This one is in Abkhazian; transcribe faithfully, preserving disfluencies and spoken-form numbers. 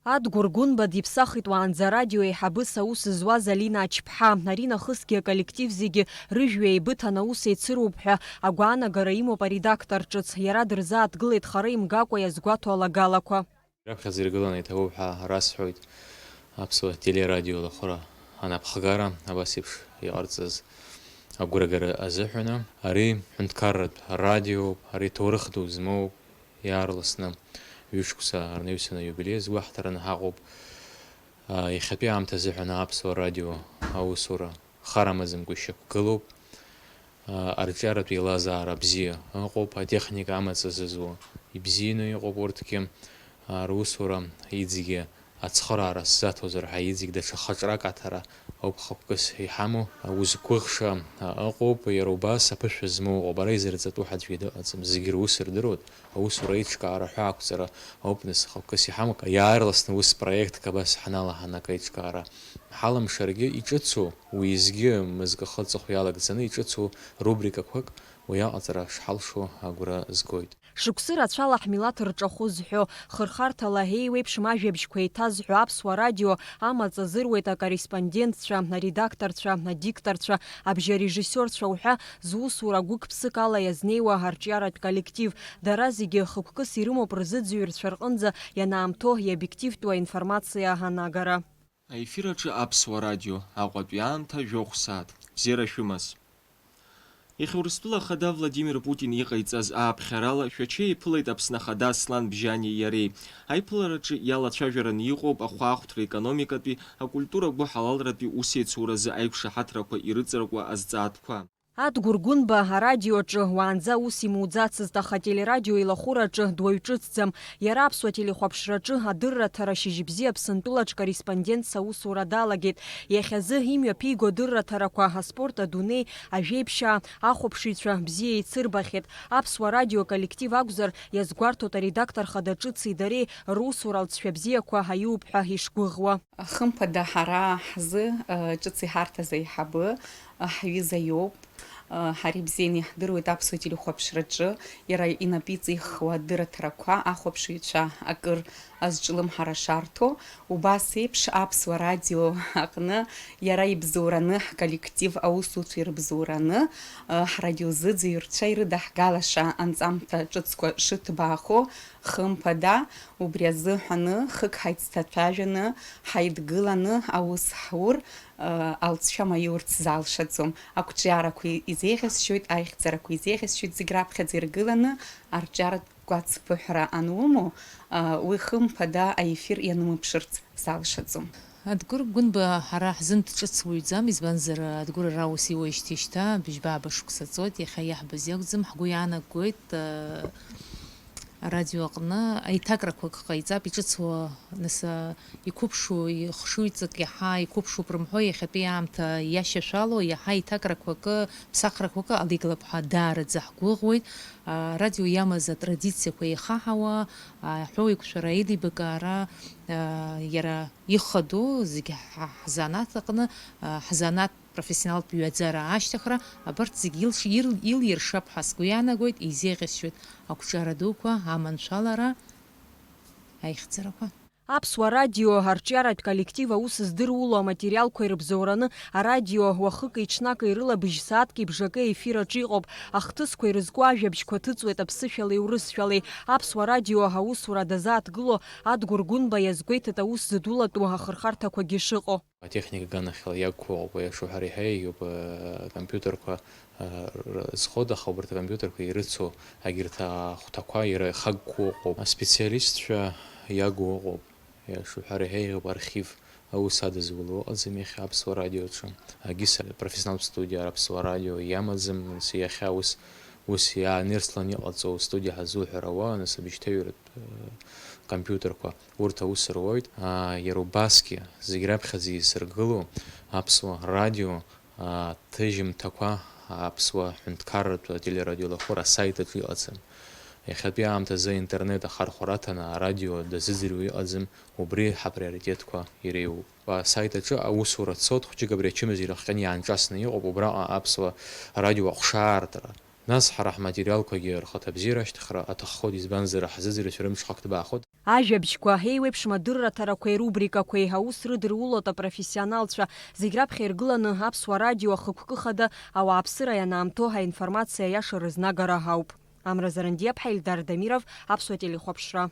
Адгәыр Гәынба диԥсахит уаанӡа арадио еиҳабыс аус зуаз Алина Ачԥҳа. Ари нахысгьы аколлектив зегьы рыжәҩа еибыҭан аус еицыруп ҳәа агәаанагара имоуп аредактор ҿыц. Иара дырзааҭгылеит хара имгакәа иазгәаҭо алагалақәа. Раԥхьаӡа иргыланы иҭабуп ҳәа расҳәоит аԥсуа телерадио лахәра анапхгара абас еиԥш иҟарҵаз агәрагара азыҳәаны. Ари ҳәынҭқарратә радиоуп, ари ҭоурых ду змоуп, иаарласны ҩышықәса рнаҩсан аиубилеи азгәаҳҭараны ҳаҟоуп. Иахьатәи аамҭа азыҳәан аԥсуа радио аусура хар амаӡамкәа ишьақәгылоуп. Арҿиаратә еилазаара бзиа ыҟоуп, атехника амаҵ азызуа ибзианы иҟоуп урҭгьы. Русура иҵегьы ацхыраара сзаҭозар ҳәа иҵегь даҽа хаҿрак аҭара ауп хықәкыс иҳамоу. Узқәыхша ыҟоуп, иара убас аԥышәа змоу ыҟоуп, ара изырҵатәу ҳәа аӡәгьы дыҟаӡам, зегьы рус рдыруеит. Аусура аиҿкаара ҳәа ақәҵара ауп нас хықәкыс иҳамоу, иаарласны ус проектк абас ҳаналаҳан акы аиҿкаара ҳалымшаргьы, иҿыцу, уеизгьы мызкы хыҵыхә иалагӡаны иҿыцу рубрикақәак уи аҟаҵара шҳалшо агәра згоит. Шықәсы рацәала ҳмилаҭ рҿахәы зҳәо, хырхарҭала еиуеиԥшым ажәабжьқәа еиҭазҳәо аԥсуа радио амаҵ азыруеит акорреспондентцәа, аредакторцәа, адикторцәа, абжьарежиссиорцәа уҳәа зусура гәык-ԥсык ала иазнеиуа арҿиаратә коллектив. Дара зегьы хықәкыс ирымоуп рзыӡырҩцәа рҟынӡа ианаамҭоу иобиективтәу аинформациа анагара. Аефир аҿы Аԥсуа радио, Аҟәатәи аамҭа, жәохә сааҭ. Бзиара шәымаз. Иахьа Урыстәыла Ахада Владимир Путин иҟаиҵаз ааԥхьарала Шәача еиԥылеит Аԥсны Ахада Аслан Бжьаниеи иареи. Аиԥылараҿы иалацәажәараны иҟоуп ахәаахәҭра, економикатәи, акультура, гәыҳалалратәи усеицуразы аиқәшаҳаҭрақәа ирыҵаркуа азҵаатәқәа. Адгәыр Гәынба арадиоаҿы уаанӡа аус имуӡацызт, аха ателерадио илахәыраҿы дуаҩ ҿыцӡам. Иара аԥсуа телехәаԥшраҿы адырраҭара Шьыжьбзиа Аԥсынтәылаҿ корреспондентс аусура далагеит. Иахьазы имҩаԥиго адырраҭарақәа аспорт, адунеи, ажәеиԥшьаа, ахәаԥшыҩцәа бзиа еицырбахьеит. Аԥсуа радио коллектив акәзар, иазгәарҭоит аредактор хада ҿыци дареи русура алҵшәа бзиақәа аиуп ҳәа ишгәыӷуа. Хымԥада, ҳара ҳзы, ы, ҿыц иҳарҭаз аиҳабы, ы, ҳҩыза иоуп. Ы, ҳара ибзианы иаҳдыруеит аԥсуа телехәаԥшраҿы иара инапы иҵихуа адырраҭарақәа, ахәаԥшыҩцәа акыр азҿлымҳара шарҭо. Убас еиԥш аԥсуа радио аҟны иара ибзоураны, ҳколлектив аусуцәа ирыбзоураны, ы, ҳрадиозыӡырҩцәа ирыдаҳгалаша анҵамҭа ҿыцқәа шыҭбаахо, хымԥада, убри азыҳәаны хык ҳаицҭацәажәаны, ҳаидгыланы аус ҳур, ы, алҵшәа маиурц залшаӡом. Ақәҿиарақәа изеиӷьасшьоит, аихьӡарақәа изеиӷьасшьоит, зегь раԥхьаӡа иргыланы арҿиаратә гәацԥыҳәра анумоу, ы, уи хымԥада аефир ианумыԥшырц залшаӡом. Адгәыр Гәынба ҳара ҳзын дҿыц уаҩӡам, избанзар, Адгәыр ара ус иуеижьҭеи шьҭа быжьба-ааба шықәса ҵуеит, иахьа иаҳбаз иакәӡам, ҳгәы иаанагоит, ы, арадио аҟны аиҭакрақәак ҟаиҵап, иҿыцуа, нас, ы, иқәыԥшу, ихшыҩҵак иаҳа иқәыԥшуп рымҳәо, иахьатәи аамҭа иашьашәало, иаҳа аиҭакрақәакы, ԥсахрақәакы алеигалап ҳәа даараӡа ҳгәыӷуеит. Арадио иамаз атрадициақәа еихаҳауа, аҳәоу еиқәшәара, аилибакаара, ы, иара ихадоу зегьы ҳа-, ҳзанааҭ аҟны, ы, ҳзанааҭ профессионалтә ҩаӡара ашьҭыхра, абарҭ зегьы илш-, ил-, илиршап ҳәа сгәы иаанагоит, изеиӷьасшьоит ақәҿиара дуқәа, аманшәалара, аихьӡарақәа. Аԥсуа радио арҿиаратә коллектив аус здыруло аматериалқәа ирыбзоураны арадио уахыки-ҽнаки рыла быжь сааҭки бжаки аефир аҿы иҟоуп. Ахҭысқәа ирызку ажәабжьқәа ҭыҵуеит аԥсышәалеи урысшәалеи. Аԥсуа радио аусура дазааҭгыло Адгәыр Гәынба иазгәеиҭеит аус зыдулатәу ахырхарҭақәагьы шыҟоу. Атехника аганахьала иагқәоу ауп, аиаша уҳәар иаҳа еиӷьуп, э, компиутерқәа, э, р-, зхода, аха убарҭ акомпиутерқәа ирыцу агьырҭ ахәҭақәа иара ихагқәоу ыҟоуп. Аспециалистцәа иагу ыҟоуп, аиаша уҳәар иаҳа еиӷьуп, архив аус адызуло ыҟаӡам иахьа Аԥсуа радиоаҿы. Агьыс профессионалтә студиа Аԥсуа радио иамаӡам, нас иахьа ус, ус иаанирслан иҟаҵоу студиа ҳазуҳәар ауа, нас абжьҭаҩратә, э, компиутерқәа. Урҭ аус руеит, аа, иара убасгьы зегь раԥхьаӡа еизыргыло аԥсуа радио, аа, ҭыжьымҭақәа аԥсуа ҳәынҭқарратә ателерадиолахәыра асаит аҿы иҟаӡам. Иахьатәи аамҭазы аинтернет ахархәара аҭаны арадио дазыӡырҩуа иҟаӡам, убри ҳаприоритетқәа иреиуоуп. Асаит аҿы аусура цоит, хәыҷык абри ачымазара иахҟьаны иаанҿасны иҟоуп, убраҟа аԥсуа радио аҟәшаартра Нас ҳара ҳматериалқәагьы рхаҭабзиара ашьҭыхра аҭаххоит, избанзар, ҳзыӡырҩцәа рымҽхак ҭбаахоит. Ажәабжьқәа, еиуеиԥшым адырраҭарақәеи рубрикақәеи аус рыдырулоит апрофессионалцәа. Зегь раԥхьа иргыланы Аԥсуа радио ахықәкы хада ауааԥсыра ианаамҭоу аинформациа аиаша рызнагара ауп. Амра Зарандиаԥҳа, Ельдар Дамиров, Аԥсуа телехәаԥшра.